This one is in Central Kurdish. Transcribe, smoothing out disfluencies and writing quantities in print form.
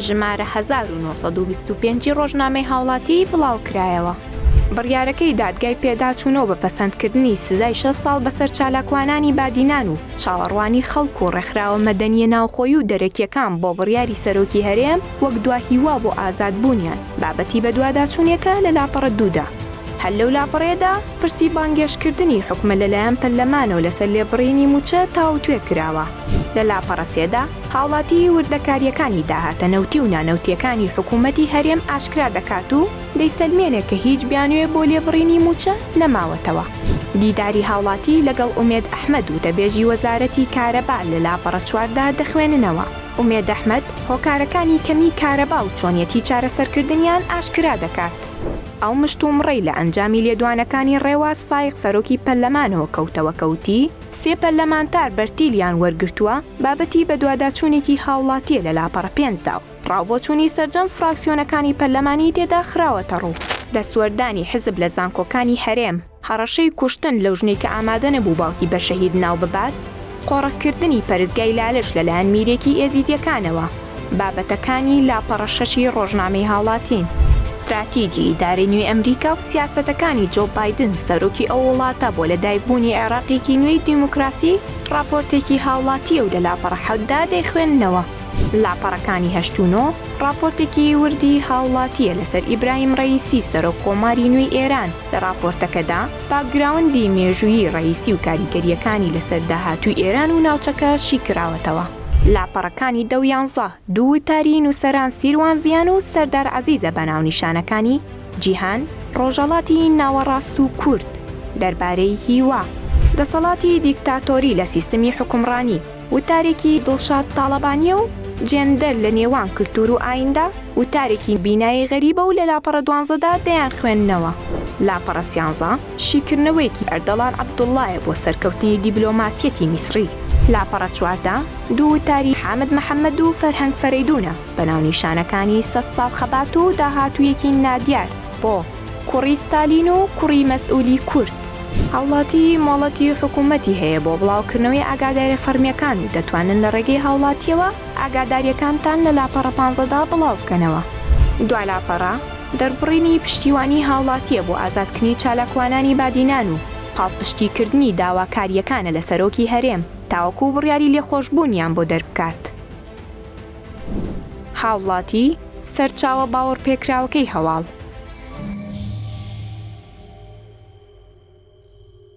ژمارە 1925 ی ڕۆژنامەی هاوڵاتی بڵاوکرایەوە. بڕیارەکەی دادگای پێداچوونەوە بە پەسەندکردنی سزای شەش ساڵ بەسەر چالاکوانانی بادینان و چاوەڕوانی خەڵک و ڕێکخراوە مەدەنییە ناوخۆیی و دەرەکییەکان بۆ بڕیاری سەرۆکی هەرێم وەک دوا هیوا بۆ ئازادبوونیان، بابەتی بەدواداچوونێکە لە لاپەڕە دوودا. هەر لەو لاپەڕەیەدا پرسی بانگێشتکردنی حکومەت لەلایەن پەرلەمانەوە لەسەر لێبڕینی مووچە تاوتوێ کراوە. لە لاپەڕە سێدا هاوڵاتی وردەکارییەکانی داهاتە نەوتی و نانەوتییەکانی حکومەتی هەرێم ئاشکرا دەکات و دەیسەلمێنێ کە هیچ بیانووێ بۆ لێبڕینی مووچە نەماوەتەوە. دیداری هاوڵاتی لەگەڵ ئومێد ئەحمەد وتەبێژی وەزارەتی کارەبا لە لاپەڕە چواردا دەخوێننەوە. ئومێد ئەحمەد هۆکارەکانی کەمیی کارەبا و چۆنیەتی چارەسەرکردنیان ئاشکرا دەکات. ئەو مشتومڕەی لە ئەنجامی لێدوانەکانی ڕێواز فایق سەرۆکی پەرلەمانەوە کەوتەوە کە وتی، سێ پەرلەمانتار بەرتیلیان وەرگرتووە، بابەتی بەدواداچوونێکی هاوڵاتییە لە لاپەڕە پێنجدا و ڕاوبۆچوونی سەرجەم فراکسیۆنەکانی پەرلەمانی تێدا خراوەتەڕوو. دەستوەردانی حزب لە زانکۆکانی هەرێم، هەڕەشەی کوشتن لەو ژنەی کە ئامادە نەبوو باوکی بە شەهید ناو ببات، قۆرخکردنی پەرستگای لالش لەلایەن میرێکی ئێزیدیەکانەوە، بابەتەکانی لاپەڕە شەشی ڕۆژنامەی هاوڵاتین. ستراتیجی ئیدارەی نوێی ئەمریکا و سیاسەتەکانی جۆ بایدن سەرۆکی ئەو وڵاتە بۆ لەدایکبوونی عێراقێکی نوێی دیموکراسی ڕاپۆرتێکی هاوڵاتییە و لە لاپەڕە حەوتدا دەیخوێننەوە. لاپەڕەکانی هەشت و نۆ ڕاپۆرتێکی وردی هاوڵاتییە لەسەر ئیبراهیم ڕەئیسی سەرۆک کۆماری نوێی ئێران، لە ڕاپۆرتەکەدا باکگراوندی مێژوویی ڕەئیسی و کاریگەرییەکانی لەسەر داهاتووی ئێران و ناوچەکە شیکراوەتەوە. لاپەڕەکانی دە و یانزە دوو وتاری نووسەران سیروان ڤیان و سەردار عەزیزە بە ناونیشانەکانی، جیهان، ڕۆژهەڵاتی ناوەڕاست و کورد، دەربارەی هیوا، دەسەڵاتی دیکتاتۆری لە سیستمی حوکمڕانی، وتارێکی دڵشاد تاڵەبانییە و جێندەر لە نێوان کلتور و ئاییندا، وتارێکی بینایی غەریبە و لە لاپەڕە دوانزەدا دەیانخوێننەوە. لاپەڕە سیانزە، شیکردنەوەیەکی ئەردەڵان عەبدوڵڵایە بۆ سەرکەوتنی دیبلۆماسیەتی میسری. لاپەڕە 14، دوو وتاری حامد محەمەد و فەرهەنگ فەرەیدوونە بە ناونیشانەکانی سەد ساڵ خەبات و داهاتوویەکی نادیار بۆ کوڕی ستالین و کوڕی مەسئولی کورد. هاوڵاتی مۆڵەتی حکومەتی هەیە بۆ بڵاوکردنەوەی ئاگاداریە فەڕمیەکان و دەتوانن لە ڕێگەی هاوڵاتیەوە ئاگاداریەکانتان لە لاپەڕە پانزەدا بڵاو بکەنەوە. دوا لاپەڕە، دەربڕینی پشتیوانی هاوڵاتیە بۆ ئازادکردنی چالاکوانانی بادینان و پاڵپشتیکردنی داواکاریەکانە لە سەرۆکی هەرێم تاوەکو بڕیاری لێخۆشبوونیان بۆ دەربکات. هاوڵاتی، سەرچاوە باوەڕپێکراوەکەی هەواڵ.